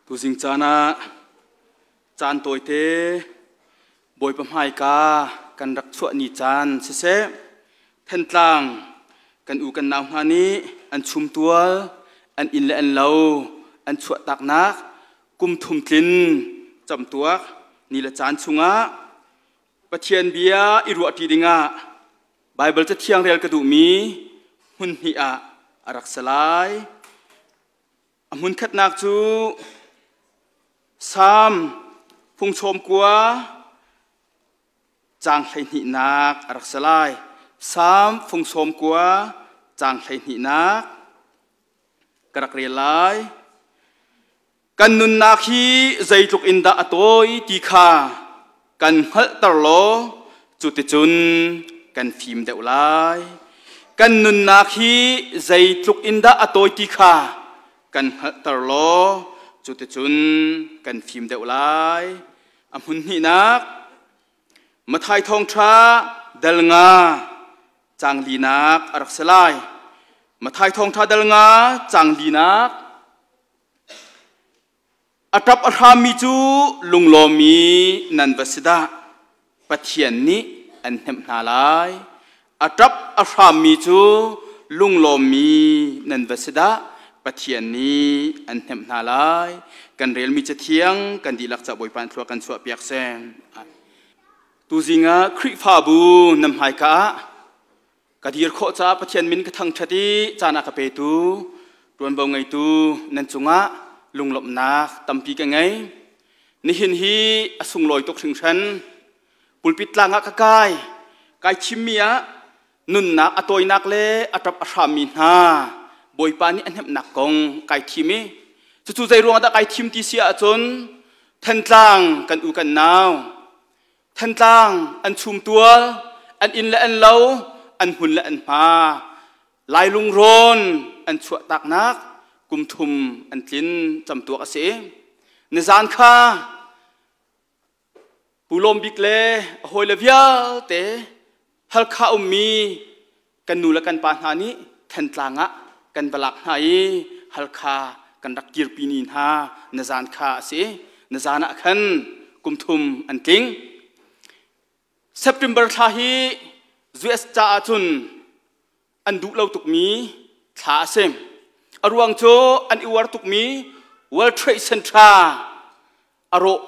Tuzing caan ah caan tawite Bawipa hmaika kan rak chuah ni caan siseh, Thentlang kan u kan nau hna nih an chumtual, an inn le an lo an chuahtaknak kum thum tlin camtuak ni le caan chungah Pathian bia i ruahṭi dingah Baibal Cathiang rel ka duhmi hmun hnih ah a rak si lai. A hmunkhatnak cu Salm fungchawm kua caang 12nak a rak si lai. Salm fungsawm kua caang 12nak ka rak rel lai. Kan nunnak hi zeitluk in dah a tawi ti kha kan hngalhter law cuticun kan fim deuh lai. Kan nunnak hi zeitluk in dah a tawi ti kha kan hngalhter law cuticun kan fim deuh lai. A hmun hnihnak Mathai thawngṭha dal nga caang linak a rak si lai. Mathai thawngṭha dal nga caang linak. A ṭap a hrammi cu lunglawmmi nan va si dah! Pathian nih an hnemh hna lai. A ṭap a hrammi cu lunglawmmi nan va si dah! Pathian nih an hnemh hna lai. Kan relmi Cathiang kan dihlak ca Bawipa in thlua kan chuahpiak seh. Tuzing ah Khrihfabu nan hmaika ah Ka dir khawh caah Pathian min ka thangṭhat i caan a ka petu, ṭuanvo ngeitu nan cungah lunglawmhnak tampi ka ngei. Nihin hi a sunglawi tuk hringhran. Pulpit tlang ah ka kai. Kai thimmi ah nunnak a tawinak le a ṭap a hrammi hna Bawipa nih a hnemhnak kong kai thim i cucu zei ruangah dah kai thim ti si ahcun Thantlang kan u kan nau Thantlang an chumtual, an inn le an lo, an hmun le an hma. Lailung rawn an chuahtaknak kum thum an tlin camtuak a si. Nizan kha Pu Lawm Bik le a hawile vialte Halkha ummi kan nu le kan pa hna nih Thantlang ah kan va lak hna i Halkha kan rak kirpi ni hna nizan kha a si. Nizan ah khan kum thum an tling. September thla hi US caah cun an duh lo tukmi thla a si. A ruang cu an i uar tukmi World Trade Center a rawh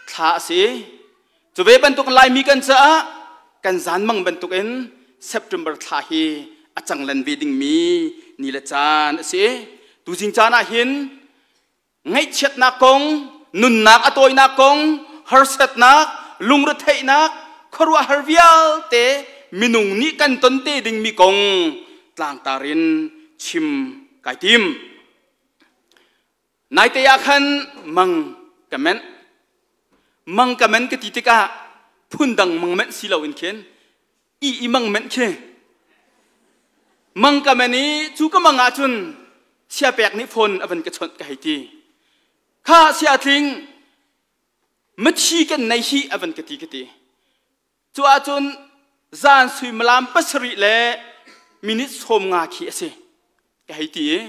thla a si. Cu ve bantuk Laimi kan caah kan zanmang bantukin September thla hi a cang len ve dingmi ni le caan a si. Tuzing caan ah hin ngaihchiatnak kong, nunnak a tawinak kong, harsatnak, lungretheihnak, khuaruahhar vialte minung nih kan ton te dingmi kong tlangtar in chim kai tim. Naite ah khan mang ka menh. Mang ka men ka ti tikah phundang mang menh si loin khin i i mang menh khi. Mang ka men i cu ka mang ah cun chiapek nih phone a van ka chawnh ka hei ti. Kha sia tling mathi kan nei hi a van ka ti ka ti. Cu ahcun zan suimilam 7 le minute 50 khi a si ka hei ti i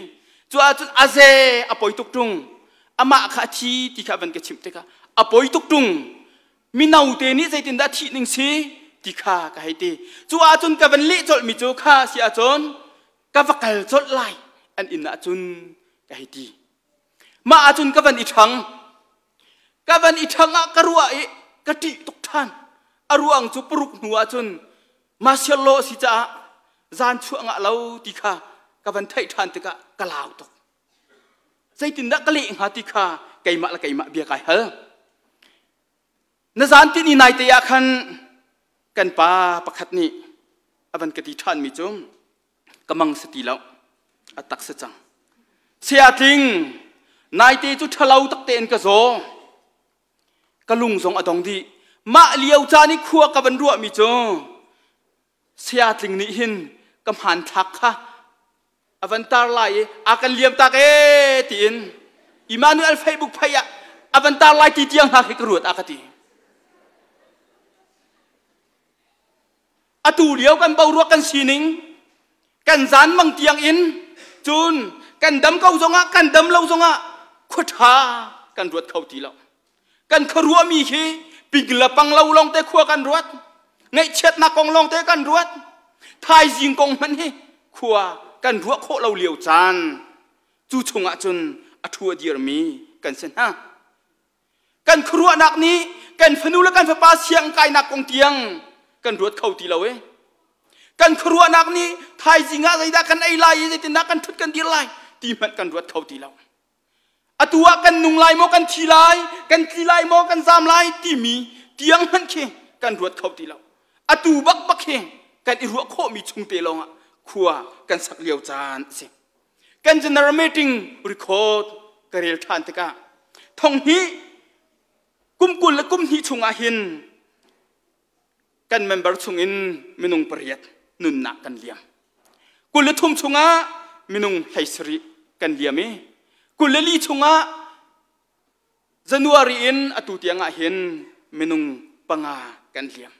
cu ahcun a ze a poi tuk ṭung amah kha a thi ti kha van ka chimh tikah a poi tuk ṭung mino te nih zeitindah thih ning si ti kha ka hei ti. Cu ahcun ka van leh colhmi cu kha si ahcun ka va kal colh lai an inn ahcun ka hei ti. Mah ahcun ka van i ṭhang. Ka van i ṭhang ah ka ruah i ka ṭih tuk ṭhan. A ruang cu paruk hnu ahcun martial law a si caah zan chuah ngah lo ti kha ka van theih ṭhan tikah ka lau tuk. Zeitindah ka leh hnga ti kha keimah le keimah bia kai hal. Na zan tini naite ah khan kan pa pakhat nih a van ka ti ṭhanmi cu ka mang si ti lo, a tak si cang. Saya Tling, naite cu ṭhalo tak tein ka zaw, ka lung zong a dong dih. Mah lio caan i khua ka van ruahmi cu Saya Tling nih hin ka hmanthlak kha a van tar lai i a kan liam tak ee tiin Emmanuel Facebook phei ah a van tar lai ti tiang hna khi ka ruat a ka ti. Atu lio kan boruak kan sining kan zan mang tiang in cun kan dam ko zongah kan dam lo zongah. Khua ṭha kan ruat kho ti lo. Kan khuaruahmi hi ping le pang lo lawng te khua kan ruat. Ngaihchiatnak kong lawng te kan ruat. Thaizing kong hmanh hi khua kan ruah khawh lo lio caan cu chungah cun a ṭhu a dirmi kan si hna. Kan khuaruahnak nih kan fanu le kan fapa siang kainak kong tiang kan ruat kho ti lo e. Kan khuaruahnak nih thaizing ah zeidah kan ei lai i zeitindah kan ṭhut kan dir lai ti hmanh kan ruat kho ti lo. Atu ah kan nung lai maw kan thi lai, kan tli lai maw kan zaam lai timi tiang hmanh khi kan ruat kho ti lo. Atu bakbak hi kan i ruah khawhmi chung te lawngah khua kan sak lio caan a si. Kan general meeting record ka rel ṭhan tikah thong hi kum 20 le kum hnih chungah hin kan member chungin minung pariat nunnak kan liam. 23 chungah minung 17 kan liam i 24 chungah January in atu tiang ah hin minung panga kan liam.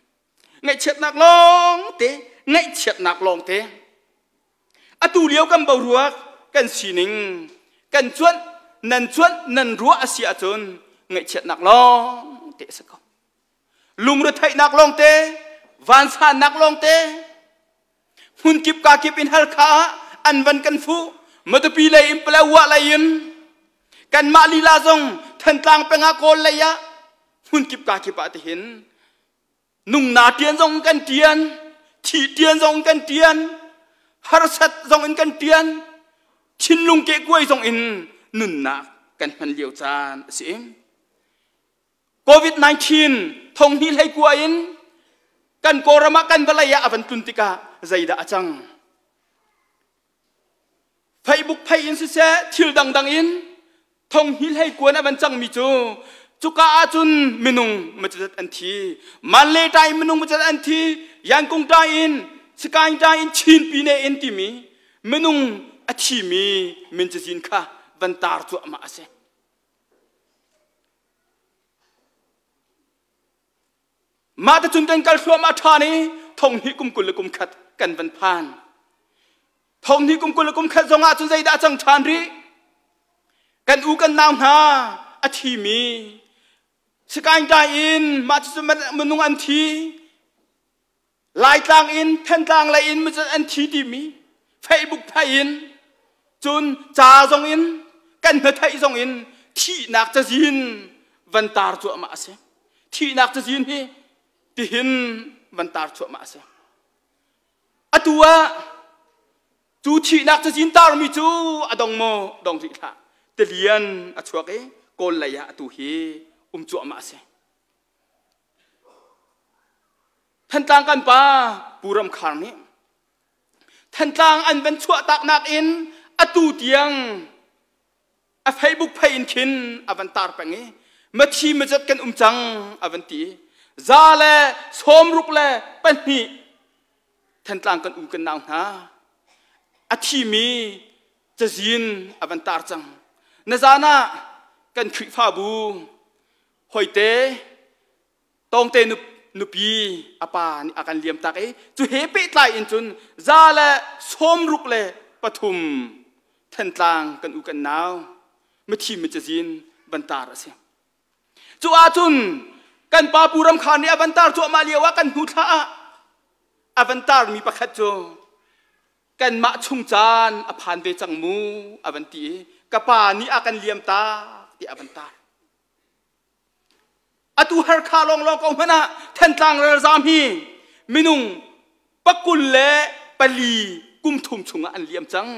Ngaihchiatnak lawng te, ngaihchiatnak lawng te. Atu lio kan boruak, kan sining, kan cuanh, nan cuanh, nan ruah a si ahcun ngaihchiatnak lawng te a si ko. Lungretheihnak lawngte, vansannak lawngte, hmunkip kakip in Halkha ah an van kan fuh, Matupi lei in Palawa lei in, kanmah lila zong Thantlang peng ah Kawl lei ah hmunkip kakip ah tihin nungna ṭian zong kan ṭian, thi ṭian zong kan ṭian, harsat zong in kan ṭian, thinlung kehkuai zong in nunnak kan hman lio caan a si. COVID-19 thong hnih hlei kua in kan Kawlram ah kan vawlei ah a van tlun tikah zeidah a cang? Facebook phei in siseh thil dangdang in thong hnih hlei kuan a van cangmi cu cuka ahcun minung macazat an thi Manle ta in minung macazat an thi Yankung ta in Sakaing ta in Chin pine in timi minung a thimi min cazin kha van tar cuahmah a si. Mah te cun kan kal thluahmah ṭhan i thong hnih kum 20 le kum khat kan van phan. Thong hnih kum 20 le kum khat zongah cun zeidah a cang ṭhan rih? Kan u kan nau hna a thimi Sakaing ṭai in mah cucu minung an thi. Laitlang in Thantlang lei in mizat an thi timi Facebook phai in cun ca zong in kan hnatheih zong in thihnak cazin van tar cuahmah a si. Thihnak cazin hi tihin van tar cuahmah a si. Atu ah cu thihnak cazin tarmi cu a dong maw dong rih hlah. Tilian a chuak i Kawl lei ah atu hi um cuahmah a si. Thantlang kan pa Pu Ram Khar nih Thantlang an van chuahtaknak in atu tiang a Facebook phei in khin a van tar peng i mathi mazat kan um cang a van ti za le 62 Thantlang kan u kan nau hna a thimi cazin a van tar cang na zan ah kan Khrihfabu hoite tawngte nupi a pa nih a kan liam tak i cu he pehtlai in cun 163 Thantlang kan u kan nau mithi micazin bantar a si. Cu ahcun kan pa Pu Ram Khar nih a van tar cuahmah lio ah kan hnu thla ah a van tarmi pakhat cu kanmah chung caan a phan ve cang mu a van ti i ka pa nih a kan liam tak tiah a van tar. Atu Harkha lawnglawng ko hmanh ah Thantlang ralzaam hi minung 24 kum thum chungah an liam cang.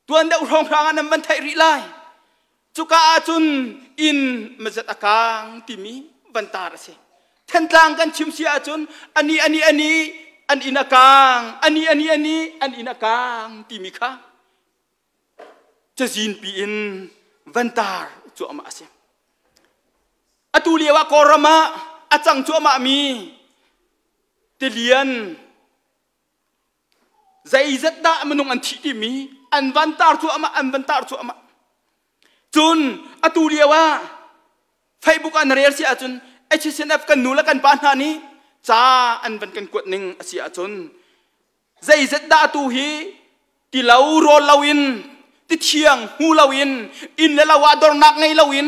Tuan deuh hrawnghrang ah nan van theih rih lai. Cuka ahcun inn mazat a kaang timi van tar a si. Thantlang kan chim si ahcun ani ani ani an inn a kaang ani ani ani an inn a kaang timi kha cazin pi in van tar cuahmah a si. Atu lio ah Kawlram ah a cang cuahmah mi tilian zeizat dah minung an thih timi an van tar cuahmah an van tar cuahmah. Cun atu lio ah Facebook ah na rel si ahcun HSNF kan nu le kan pa hna nih ca an van kan kuat ning a si ahcun. Zeizat dah atu hi ti lo rawl loin ti thiang hmu loin inn le lo ah dornak ngei loin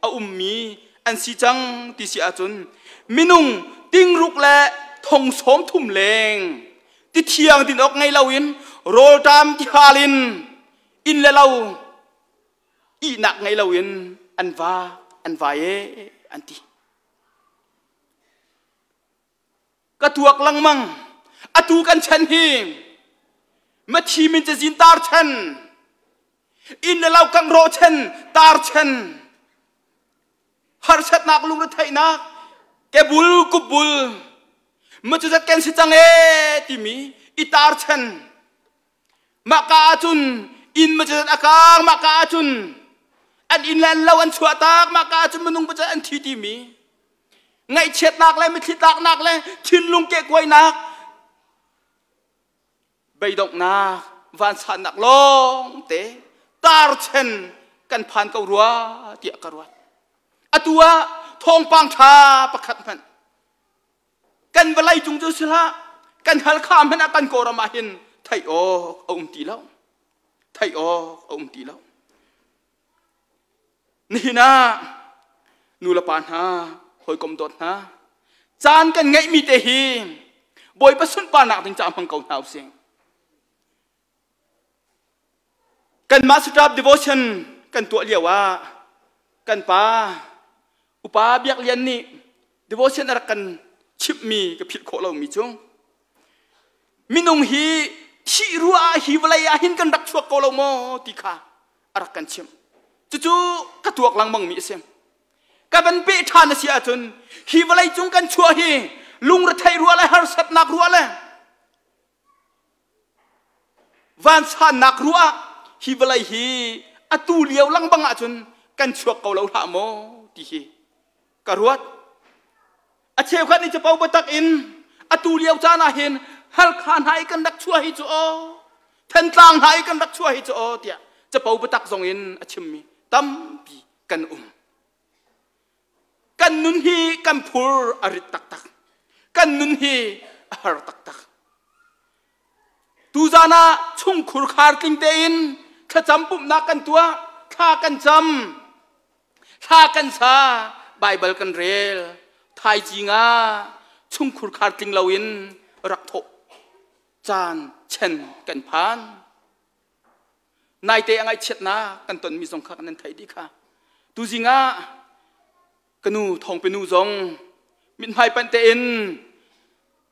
a ummi an si cang ti si ahcun minung tingruk le thong sawm thum leng ti thiang din awk ngei loin rawlṭam ti hal in inn le lo ihnak ngei loin an va an vai e an ti. Ka tuak lengmang. Atu kan chan hi mathi min cazin tar chan, inn le lo kan rawh chan, tar chan, harsatnak lungretheihnak, kebul kupbul, macuzat kan si cang ee timi i tar chan. Mah ka ahcun inn macuzat a kang, mah ka ahcun an inn le an lo an chuah tak, mah ka ahcun minung pachat an thi timi ngaihchiatnak le mitthli tlaknak le thinlung kehkuainak beidonghnak vansannak lawng te tar chen kan phan ko rua tiah ka ruat. Atu ah thawngpang ṭha pakhat hmanh kan vawlei cung cu si hlah, kan Halkha hmanh ah kan Kawlram ah hin theih awk a um ti lo, theih awk a um ti lo. Nihin ah nu le pa hna, hawikom dawt hna, caan kan ngeihmi te hi Bawipa sunparnak ding caah hmang ko hna usih. Kanmah staff devotion kan tuah lio ah kan pa upa Biak Lian nih devotion a rak kan chimhmi ka philh khawh lomi cu minung hi thih ruah ah hi vawlei ah hin kan rak chuak ko lo maw ti kha a rak kan chimh. Cucu ka tuak lengmangmi a si. Ka van peh ṭhan a si ahcun hi vawlei cung kan chuah hi lungretheih ruah le harsatnak ruah le vansannak ruah hi vawlei hi atu lio langbang ahcun kan chuak ko lo hlah maw ti hi ka ruat. A cheukhat nih capo biatak in atu lio caan ah hin Halkha hna i kan rak chuah hi cu aw, Thantlang hna i kan rak chuah hi cu aw tiah capo biatak zong in a chimmi tampi kan um. Kan nun hi kan phur a rit taktak. Kan nun hi a har taktak. Tuzan ah chungkhur khar tling tein thlacam pumhnak kan tuah, thla kan cam, thla kan sa, Baibal kan rel. Thaizing ah chungkhur khar tling loin rak thawh caan chen kan phan. Naite a ngaihchiatnak kan tonmi zong kha nan theih dih kha. Tuzing ah ka nu thawngpinu zong mithmai panh tein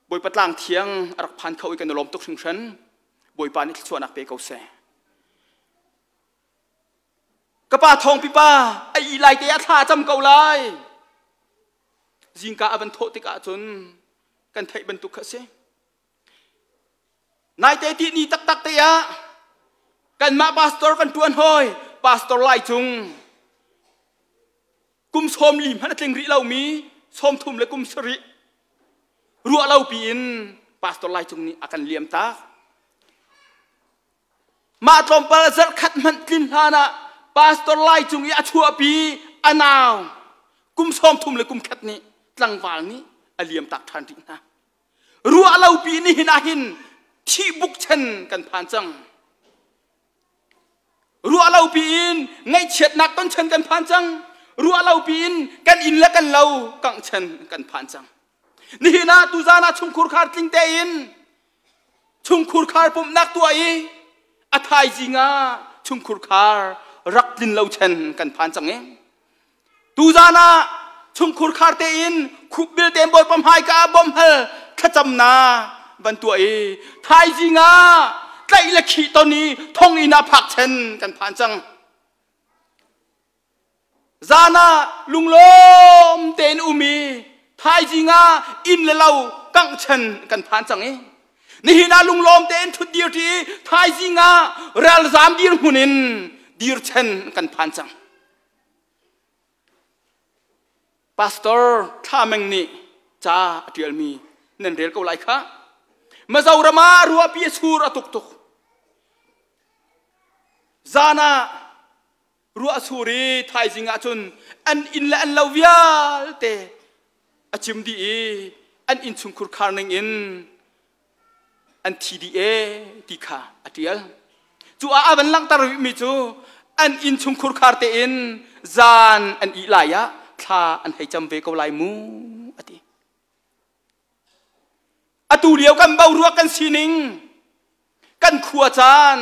Bawipa tlang thiang a rak phan kho i kan i lawm tuk hringhran. Bawipa nih thluachuahnak pe ko seh. Ka pa thawngpipa a ih lai te ah thla a cam ko lai. Zingka a van thawh tikah cun kan theih bantuk kha a si. Naite ti ni taktak te ah kanmah pastor kan ṭuan hawi Pastor Lai Cung kum 40 hmanh a tling rih lomi 30 le kum 7 ruah lo piin Pastor Lai Cung nih a kan liam tak. Mah tlawmpal zarhkhat hmanh tlin hlan ah Pastor Lai Cung i a chuahpi a nau kum 30 le kum khat nih tlangval nih a liam tak ṭhan rih hna. Ruah lo pi nihin ah hin thih buk chen kan phan cang. Ruah lo pi in ngaihchiatnak ton chen kan phan cang. Ruah lo pi in kan inn le kan lo kangh chen kan phan cang. Nihin ah tuzan ah chungkhur khar tling tein chungkhur khar pumhnak tuah i a thaizing ah chungkhur khar rak tlin lo chen kan phan cang i tuzan ah chungkhur khar tein khupbil tein Bawipa hmaika ah bawmhhal thlacamnak van tuah i thaizing ah tlaih le khih ton i thonginn ah phak chen kan phan cang. Zan ah lunglawm tein um i thaizing ah inn le lo kangh chan kan phan cang i nihin ah lunglawm tein ṭhut dir ṭi i thaizing ah ralzaam dirhmun in dir chan kan phan cang. Pastor Thla Meng nih ca a ṭialmi nan rel ko lai khah. Mizoram ah ruahpi a sur a tuk tuk. Zan ah ruah sur i thaizing ah cun an inn le an lo vialte a cim dih i an innchungkhur khar ning in. An thi dih ee ti kha a ṭial. Cu ah a van langhter rihmi cu an inn chungkhur khar tein zan an ih lai ah thla an hei cam ve ko lai mu a ti. Atu lio kan boruak kan sining kan khua caan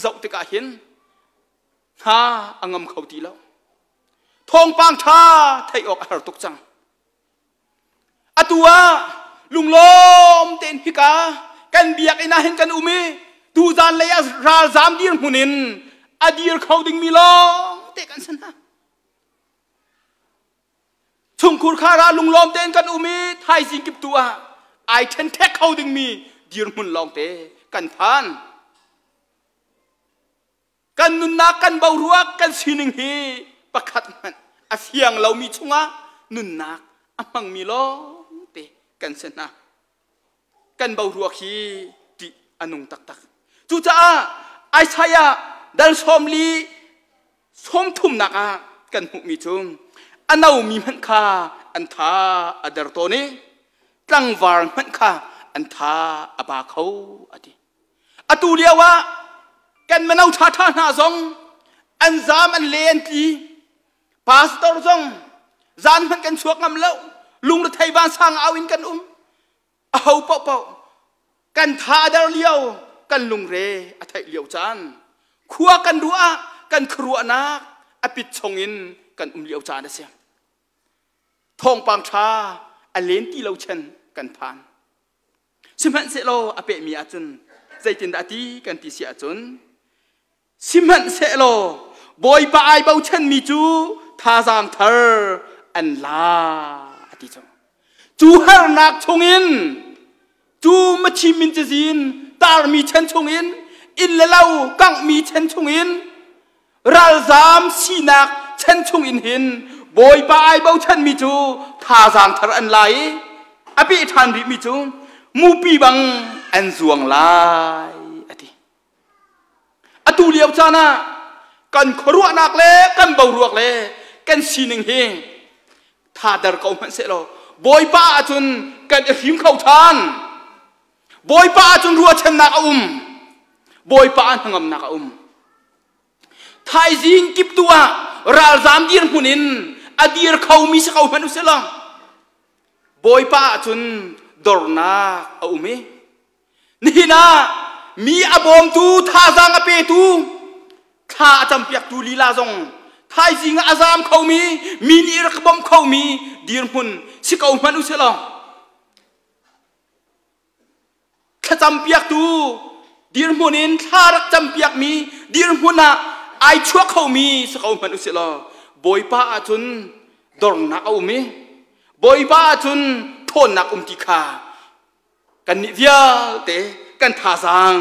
zoh tikah hin hna a ngam kho ti lo. Thawngpang ṭha theih awk a har tuk cang. Atu ah lunglawm tein hika kan biakinn ah hin kan um i tuzan lei ah ralzam dirhmun in a dir kho dingmi lawng te kan si hna. Chungkhur khar ah lunglawm tein kan um i thaizing kip tu ah ai ṭhenṭhek kho dingmi dirhmun lawng te kan phan. Kan nunnak kan boruak kan sining hi pakhat hmanh a fiang lomi chungah nunnak a hmangmi lawngte kan si hna. Kan boruak hi ṭih a nung taktak. Cucaah Isaiah dal 40 sawmthumnak ah kan hmuhmi cu a nomi hmanh kha an tha a der tawn i tlangvar hmanh kha an tha a ba kho a ti. Atu lio ah kan mino ṭhaṭha hna zong an zaam an le an tli. Pastor zong zan hmanh kan chuak ngam lo. Lungrethei vansang au in kan um. Aho paohpaoh kan tha a der lio, kan lungre a theih lio caan. Khua kan ruah ah kan khuaruahnak a pit chung in kan um lio caan a si. Thawngpang ṭha a len ti lo chen kan phan. Sihmanhsehlaw a pehmi ahcun zeitindah a ti kan ti si ahcun sihmanhsehlaw Bawipa ai bochanmi cu thazaang thar an la a ti cu. Cu harnak chungin cu machi min cazin tarmi chan chungin inn le lo kanghmi chan chungin ralzam sinak chan chung in hin Bawipa ai bochanmi cu thazaang thar an la i a peh ṭhan rihmi cu mupi bang an zuang lai a ti. Atu lio caan ah kan khuaruahnak le kan boruak le kan sining hi thader ko hmanh sehlaw Bawipa ahcun kan i hrim kho ṭhan. Bawipa ahcun ruahchannak a um. Bawipa ah hnangamnak a um. Thaizing kip tu ah ralzam dirhmun in a dir khomi si ko hmanh usih law Bawipa ahcun dornak a um i nihin ah mi a bawmtu thazaang a petu thla a campiaktu lila zong thaizing ah a zaam khomi mi nih rak bawmh khomi dirhmun si ko hmanh usih law Thlacampiaktu dirhmun in thla rak campiakmi dirhmun ah ai chuah khomi si ko hmanh usih law Bawipa ahcun dornak a um i Bawipa ahcun ṭhawnnak um ti kha kannih vialte kan thazaang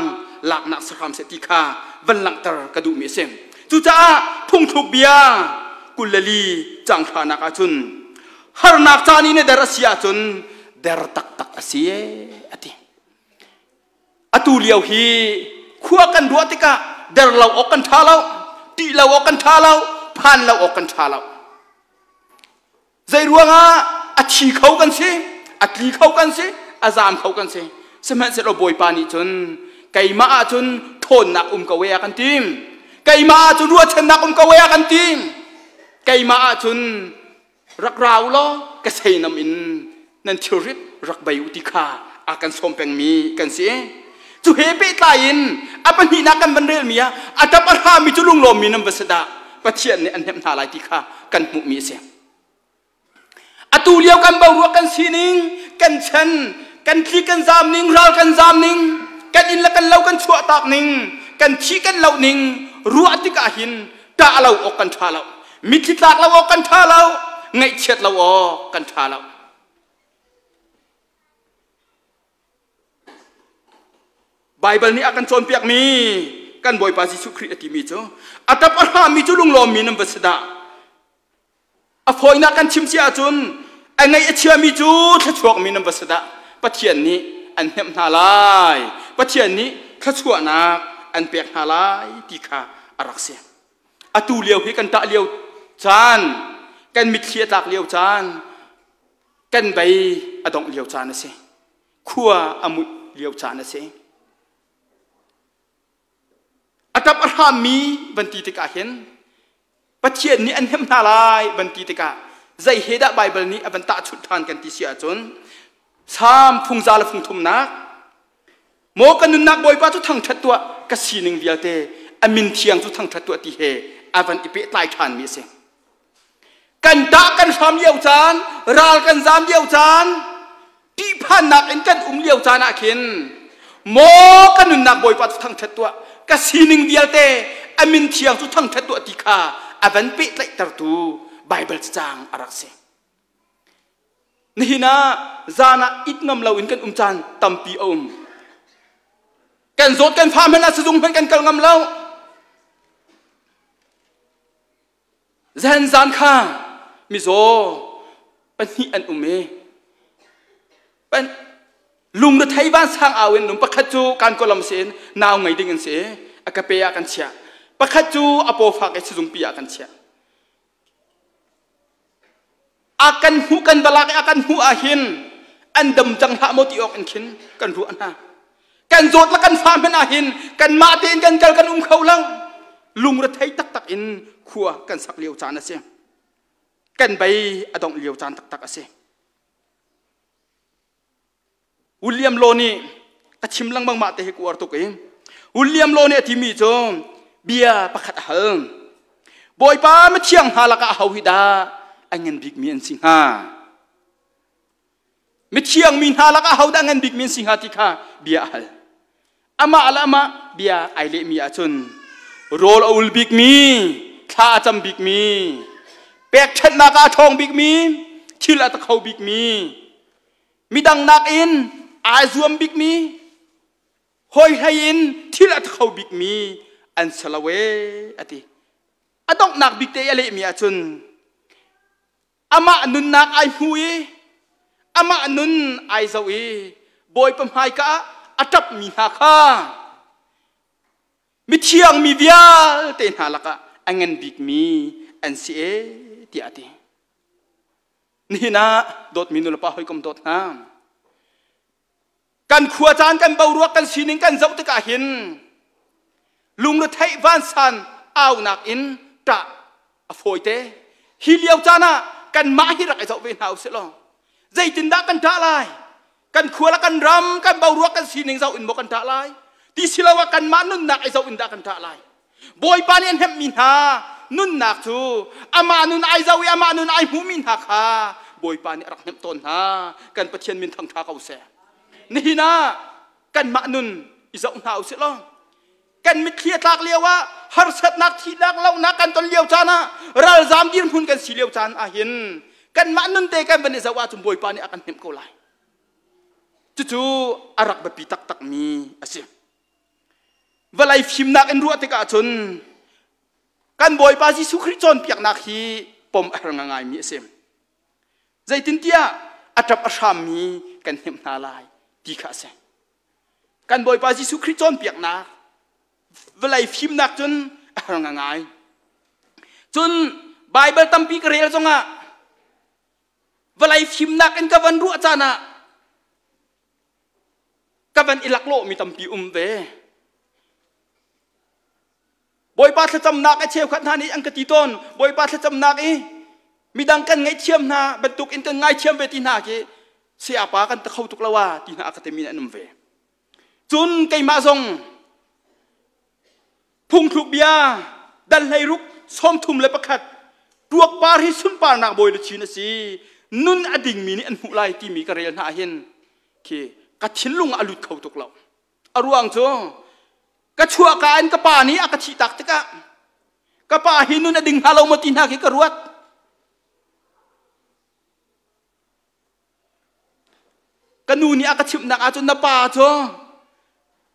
laknak si hram seh ti kha van langhter ka duhmi a si. Cucaah phungthluk bia 24 caang hranak ahcun harnak caan i na der a si ahcun der taktak a si a ti. Atu lio hi khua kan ruah tikah der lo awk kan ṭha lo, ṭih lo awk kan ṭha lo, phan lo awk kan ṭha lo. Zei ruangah a thi kho kan si, a tli kho kan si, a zaam kho kan si. Sihmanhsehlaw Bawipa nih cun keimah ah cun ṭhawnnak um ko e a kan ti. Keimah ah cun ruahchannak um ko e a kan ti. Keimah ah cun rak ra u law ka seinam in nan thilrit rak bei u ti kha a kan sawm pengmi kan si. Cu he pehtlai in a pahnihnak kan van relmi ah a ṭap a hrami cu lunglawmmi nan va si dah Pathian nih an hnemh hna lai ti kha kan hmuhmi a si. Atu lio kan boruak kan sining, kan chan, kan tli kan zaam ning, ral kan zaam ning, kan inn le kan lo kan chuahtak ning, kan thi kan loh ning ruah tikah hin ṭah lo awk kan ṭha lo. Mitthli tlak lo awk kan ṭha lo, ngaihchiat lo awk kan ṭha lo. Baibal nih a kan cawnpiakmi kan Bawipa Jesuh Khrih a timi cu a ṭap a hrami cu lunglawmmi nan va si dah. A fawinak kan chim si ahcun a ngaih a chiami cu thluachuakmi nan va si dah. Pathian nih an hnemh hna lai. Pathian nih thluachuahnak an pek hna lai ti kha a rak si. Atu lio hi kan ṭah lio caan, kan mitthli a tlak lio caan, kan bei a dongh lio caan a si. Khua a muih lio caan a si. hrammi van ti tikah hin Pathian nih an hnemh hna lai van ti tikah zei he dah Baibal nih a van tahchunh ṭhan kan ti si ahcun Salm phungza le phungthumnak Maw ka nunnak Bawipa cu thangṭhat tuah ka sining vialte a min thiang cu thangṭhat tuah ti he a van i pehtlai ṭhanmi a si. Kan ṭah kan hram lio caan, ral kan zam lio caan, ṭihphannak in kan um lio caan ah khin maw ka nunnak Bawipa cu thangṭhat tuah ka sining vialte a min thiang cu thangṭhat tuah ti kha a van pehtlaihtertu Baibal cacang a rak si. Nihin ah zan ah it ngam loin kan um caan tampi a um. Kan zawt kan fa hmanh ah sizung hmanh kan kal ngam lo. Zan zan kha mizaw pahnih an um i pan lungrethei vansang au in um pakhat cu kan kolam si in nau ngei ding in si i a ka pe ah kan chiah pakhat cu a paw fak i sizungpi ah kan chiah A kan hmuh kan va lak i a kan hmuh ahhin an dam cang hlah maw ti awk in khin kan ruah hna. Kan zawt le kan fa hmanh ahhin kanmah tein kan kal kan um kho lo. Lungrethei taktak in khua kan sak lio caan a si. Kan bei a dongh lio caan taktak a si. William Law nih a chim lengmang mah te hi ka uar tuk i William Law nih a timi cu bia pakhat a hal. Bawipa mithiang hna lakah aho hi dah a ngan bikmi an si hnga? Mithiang mi hna lakah aho dah a ngan bikmi an si hnga ti kha bia a hal. Amah le amah bia ai lehmi ahcun rawl a ul bikmi, thla a cam bikmi, pekṭhenhnak ah a ṭhawng bikmi, thil a ta kho bikmi, midang nakin aa zuam bikmi hawi hlei in thil a kho bikmi an si lo ee a ti. A donghnak bik te i a lehmi ahcun amah nunnak ai hmu i amah nun ai zoh i Bawipa hmaika ah a ṭapmi hna kha mithiang mi vialte hna lakah a ngan bikmi an si ee tiah a ti. Nihin ah dawtmi nulepa hawikom dawt hna. Kan khua caan kan boruak kan sining kan zoh tikah hin lungretheih vansan aunak in ṭah a fawite. Hi lio caan ah kanmah hi rak i zoh ve hna usih law zeitindah kan ṭah lai? Kan khua le kan ram kan boruak kan sining zoh in maw kan ṭah lai? Ti siloah kanmah nunnak i zoh in dah kan ṭah lai? Bawipa nih a hnemhmi hna nunnak cu amah nun ai zoh i amah nun ai hmuhmi hna kha Bawipa nih a rak hnemh tawn hna. Kan Pathian min thangṭha ko seh. Nihin ah kanmah nun i zoh hna usih law kan mitthli a tlak lio ah harsatnak thihnak lohnak kan ton lio caan ah ralzam dirhmun kan si lio caan ah hin kanmah nun te kan van i zoh ahcun Bawipa nih a kan hnemh ko lai. Cucu a rak biapi taktakmi a si. Vawlei fimnak in ruah tikah cun kan Bawipa Jesuh Khrih cawnpiaknak hi pom a har ngaingaimi a si. Zeitintiah a ṭap a hrammi kan hnemh hna lai ti kha a si. Kan Bawipa Jesuh Khrih cawnpiaknak vawlei fimnak cun a har ngaingai. Cun Baibal tampi ka rel zongah vawlei fimnak in ka van ruah caan ah ka van i laklawhmi tampi um ve. Bawipa thlacamnak i cheukhat hna nih an ka ti tawn. Bawipa thlacamnak i midang kan ngaihthiam hna bantuk in kan ngaithiam ve ti hna khi sayapa kan ta kho tuk lo ah ti hna a ka timi an um ve. Cun keimah zong phungthluk bia dal 16 31 tuakpar hi sunparnak bawi luchin a si nun a dingmi nih an hmuh lai timi ka rel hna hin khi ka thinlung ah a lut kho tuk lo a ruang cu ka chuahka in ka pa nih a ka thih tak tikah ka pa hi nun a ding hnga lo maw ti hna khi ka ruat Ka nu nih a ka chimhnak ahcun na pa cu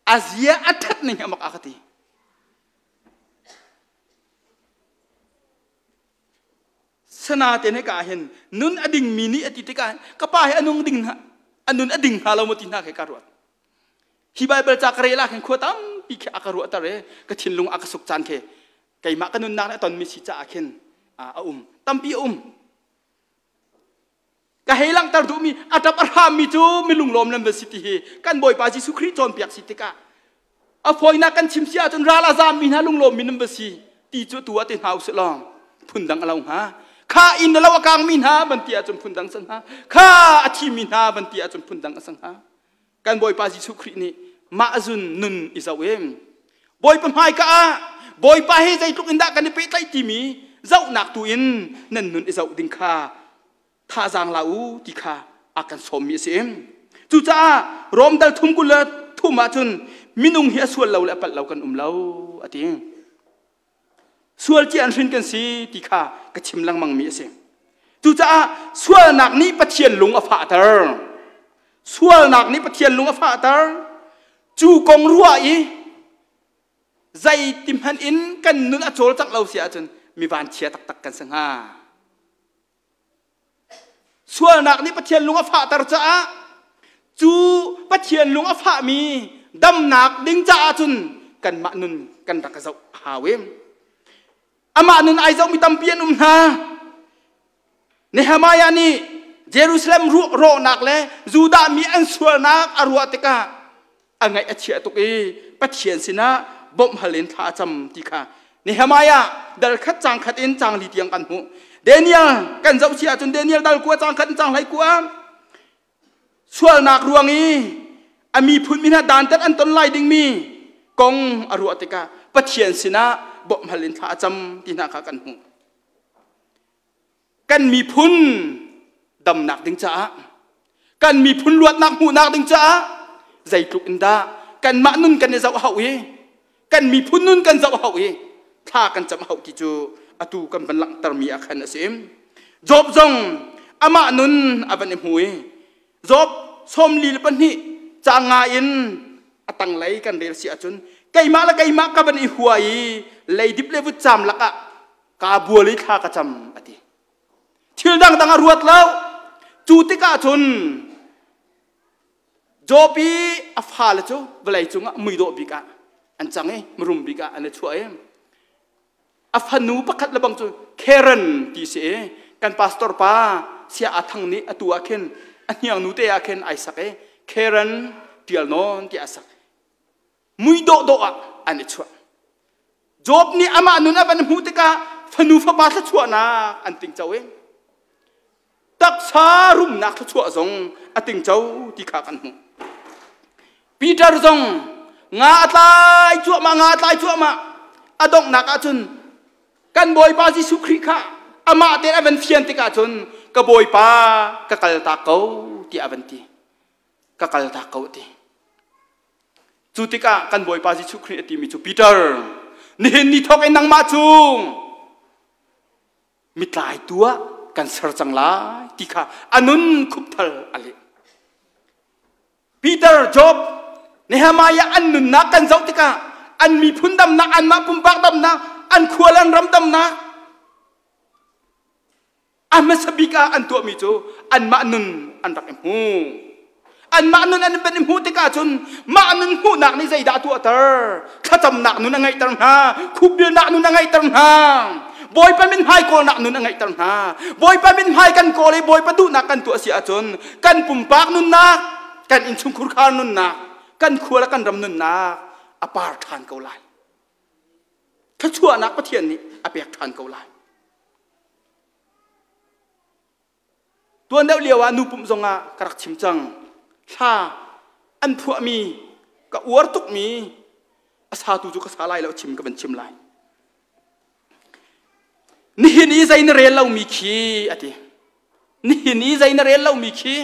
a zia a ṭhat ning hi a mak a ka ti. Sanaten hika ah hin nun a dingmi nih a ti tikah ka pa hi a nung ding a nun a ding hnga lo maw ti hna khi ka ruat. Hi Baibal ca ka rel ah khin khua tampi khi a ka ruahter i ka thinlung a ka suk caan khi keimah ka nunnak nih a tonmi si caah khin a um. Tampi a um. Ka hei langhter duhmi a ṭap a hrammi cu mi lunglawm nan va si ti hi kan Bawipa Jesuh Khrih cawnpiak si tikah. A fawinak kan chim si ahcun ral a zaammi hna lunglawmmi nan va si ti cu tu ah ti hna usih law phundang a lo hnga. Kha inn a lo a kangmi hna van ti ahcun phundang a si hnga. Kha a thimi hna van ti ahcun phundang a si hnga. Kan Bawipa Jesuh Khrih nih mah zun nun i zoh em. Bawipa hmaika ah Bawipa he zeitluk in dah kan i pehtlaih timi zohnak tu in nan nun i zoh ding kha thazaang la u ti kha a kan sawmmi a si. Cucaah Rom dal thum 23 ahcun minung hi a sual lo le a palh lo kan um lo a ti. Sual ci an hrin kan si ti kha ka chim lengmangmi a si. Cucaah sualnak nih Pathian lung a fahter. Sualnak nih Pathian lung a fahter. Cu kong ruah i zeiti hmanh in kan nun a cawlcangh lo si ahcun mi vanchia taktak kan si hnga. Sualnak nih Pathian lung a fahter caah cu Pathian lung a fahmi damnak ding caah cun kanmah nun kan rak zoh a hau i amah nun ai zohmi tampi an um hna. Nehemiah nih Jerusalem rawhnak le Judah mi an sualnak a ruah tikah a ngaih a chia tuk i Pathian sinah bawmh hal in thla a cam ti kha Nehemiah dal khat cang khat in cang li tiang kan hmuh. Daniel kan zoh si ahcun Daniel dal kua cang khat in cang hlei kua sualnak ruang i a miphun mi hna dantat an ton lai dingmi kong a ruah tikah Pathian sinah bawmh hal in thla a cam ti hna kha kan hmuh. Kan miphun damnak ding caah kan miphun luatnak hmuhnak ding caah zeitluk in dah kanmah nun kan i zoh hau i kan miphun nun kan zoh hau i thla kan cam hau ti cu atu kan van langhtermi ah khan a si. Job zong amah nun a van i hmu i Job 42 caang nga in a tanglei kan rel si ahcun keimah le keimah ka van i hua i leidip le vutcam lakah kaa bual i thla ka cam a ti. Thil dangdang a ruat lo. Cu tikah cun Job i a fale cu vawlei cungah muidawh bik ah an cang i mirum bik ah an i chuah i a fanu pakhat le bang cu Karen ti si i kan pastor pa sia a thang nih atu ah khin a hniang nu te ah khin ai sak i Karen tial nawn ti a sak. Mui dawhdawh ah an i chuah. Job nih amah nun a van hmuh tikah fanu fapa thluachuahnak an tingco i taksa rumnak thluachuah zong a tingco ti kha kan hmuh. Peter zong nga a tlai cuahmah nga a tlai cuahmah a donghnak ahcun kan Bawipa Jesuh Khrih kha amah tein a van fian tikah cun ka Bawipa ka kaltak ko tiah a van ti. Ka kaltak ko a ti. Cu tikah kan Bawipa Jesuh Khrih a timi cu Peter, nihin ni thawk in nangmah cu mitlaitu ah kan ser cang lai ti kha a nun khupthal a leh. Peter, Job, Nehemiah an nunnak kan zoh tikah an miphun damnak, anmah pumpak damnak, an khua le an ram damnak, A hmasa bik ah an tuahmi cu anmah nun an rak i hmu. Anmah nun an van i hmuh tikah cun mah nun hmuhnak nih zeidah a tuahter? Thlacamnak nun a ngeihter hna, khupbilnak nun a ngeihter hna, Bawipa min hmai kawlnak nun a ngeihter hna. Bawipa min hmai kan kawl i Bawipa duhnak kan tuah si ahcun kan pumpak nunnak, kan innchungkhur khar nunnak, kan khua le kan ram nunnak a par ṭhan ko lai. Thluachuahnak Pathian nih a pek ṭhan ko lai. Tuan deuh lio ah nu pumh zongah ka rak chim cang. Thla an phuahmi ka uar tukmi a satu cu ka sa lai lo chim ka van chim lai. Nihin i zei na rel lomi khi a ti. Nihin i zei na rel lomi khi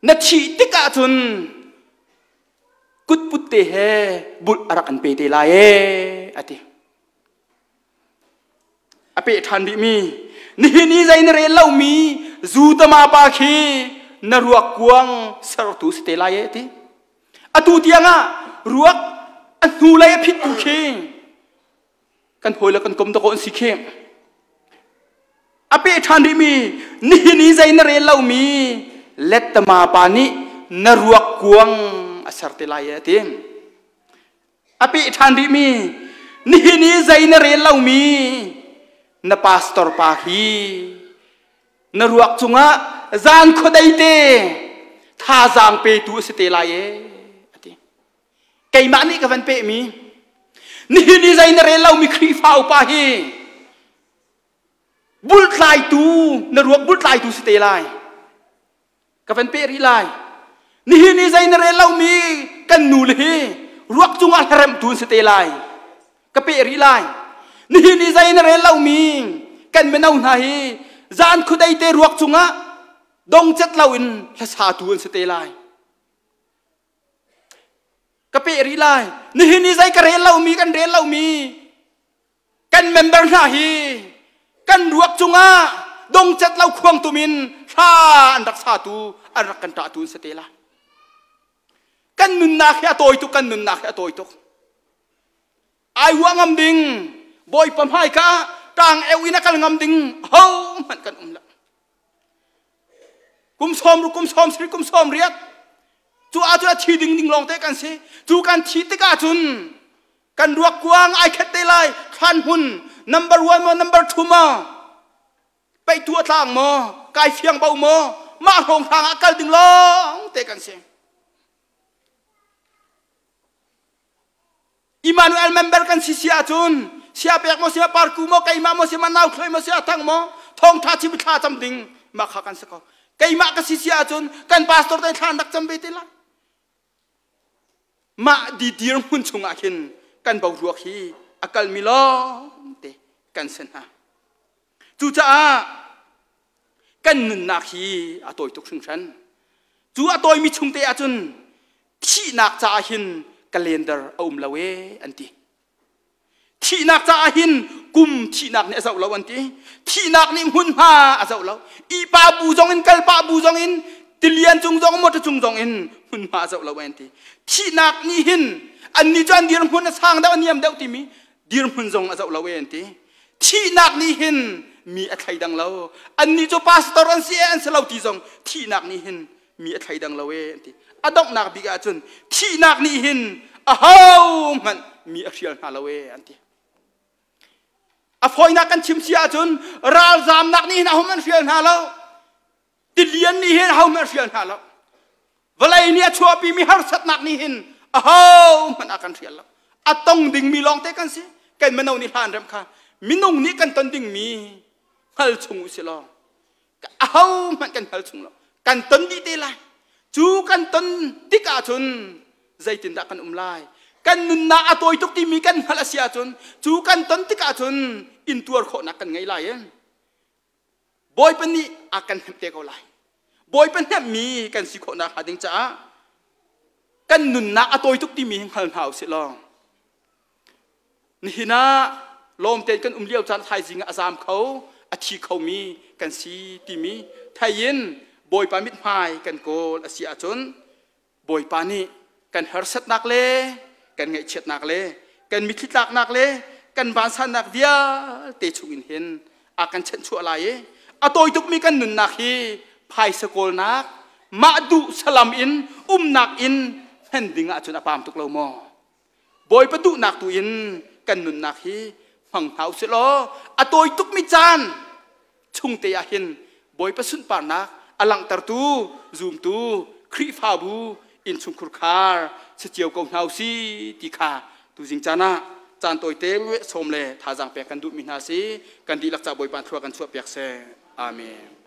na thih tik ahcun kutput te he bulh a rak an pe te lai ee a ti. A peh ṭhan rihmi nihin i zei na rel lomi Zutama pa khi na ruak kuang sertu si te lai e ti. Atu tiangah ruak a hnulei a phittu khi kan hawi le kan kom dakaw an si khi. A peh ṭhan rihmi nihin i zei na rel lomi Lettama pa nih na ruak kuang a ser te lai e ti. A peh ṭhan rihmi nihin i zei na rel lomi na pastor pa hi na ruak cungah zan khuadei te thazaang petu a si te lai e a ti. Keimah nih ka van pehmi. Nihin i zei na rel lomi Khrihfa upa hi bultlaitu na ruak bultlaitu si te lai. Ka van peh rih lai. Nihin i zei na rel lomi kan nu le hi ruak cungah hlaremhtu an si te lai. Ka peh rih lai. Nihin i zei na rel lomi kan mino hna hi zan khudei te ruak cungah dongcet loin hlasatu an si te lai. Ka peh rih lai. Nihin i zei ka rel lomi kan rel lomi kan member hna hi kan ruak cungah dongcet lo khuang tum in hla an rak satu an rak kan ṭahtu an si te lai. Kan nunnak hi a tawi tuk, kan nunnak hi a tawi tuk. Ai huah ngam ding Bawipa hmaika ṭang eu in a kal ngam ding ho hmanh kan um lo. Kum sawm ru kum sawm sri kum sawm riat cu ahcun a thi ding ding lawng te kan si. Cu kan thi tikah cun kan ruak kuang ai khet te lai. Thlan hmun number 1 maw number 2 maw peihtu a tlang maw kai fiang bo maw mah hrawng hrang ah kal ding lawng te kan si. Emmanuel member kan si si ahcun sia pek maw sia parku maw keimah maw sia nau thloi maw sia thang maw thawngtha chim thla cam ding mah kha kan si ko. Keimah ka si si ahcun kan pastor te thla an rak cam ve te lai. Mah di dir hmun chungah khin kan boruak hi a kalmi lawng te kan si hna. Cucaah kan nunnak hi a tawi tuk hringhran. Cu a tawimi chung te ahcun thihnak caah hin calendar a um lo ee an ti. Thihnak caah hin kum thihnak nih a zoh lo an ti. Thihnak nih hmunhma a zoh lo. Ihpa bu zong in kalpah bu zong in tilian cung zong motor cung zong in hmunhma a zoh lo an ti. Thihnak nih hin annih cu an dirhmun a sang deuh a niam deuh timi dirhmun zong a zoh lo e an ti. Thihnak nih hin mi a thleidang lo. Annih cu pastor an si e an si lo ti zong thihnak nih hin mi a thleidang lo e an ti. A donghnak bik ahcun thihnak nih hin ahohmanh mi a hrial hna lo e an ti. A fawinak kan chim si ahcun ralzamnak nih hin ahohmanh hrial hna lo. Tilian nih hin ahohmanh hrial hna lo. Vawlei nih a chuahpimi harsatnak nih hin ahohmanh a kan hrial lo. A tong dingmi lawngte kan si. Kan mino nih hlan rem kha minung nih kan ton dingmi hngal chung u si law ahohmanh kan hngal chung lo. Kan ton dih te lai. Cu kan ton tik ahcun zeitindah kan um lai? Kan nunnak a tawi tuk timi kan hngalh a si ahcun cu kan ton tik ahcun intuar khawhnak kan ngei lai. Bawipa nih a kan hnemh te ko lai. Bawipa hnemhmi kan si khawhnak hnga ding caah kan nunnak a tawi tuk timi hi hngal hna usih law nihin ah lawm tein kan um lio caan thaizing ah a zaam kho a thi khomi kan si timi thei in Bawipa mithmai kan kawl a si ahcun Bawipa nih kan harsatnak le kan ngaihchiatnak le kan mitthli tlaknak le kan vansannak vialte chungin hin a kan chanhchuah lai i a tawi tukmi kan nunnak hi phaisa kawlnak mah duh salam in umnak in hman ding ahcun a pam tuk lo maw? Bawipa duhnak tu in kan nunnak hi hmang hna usih law a tawi tukmi caan chungte ah hin Bawipa sunparnak a langhtertu zumtu Khrihfabu innchungkhur khar si cio ko hna usih ti kha tuzing caan ah caan tawite sawm le thazaang pek kan duhmi hna si. Kan dihlak ca Bawipa thlua kan chuah piak seh. Amen.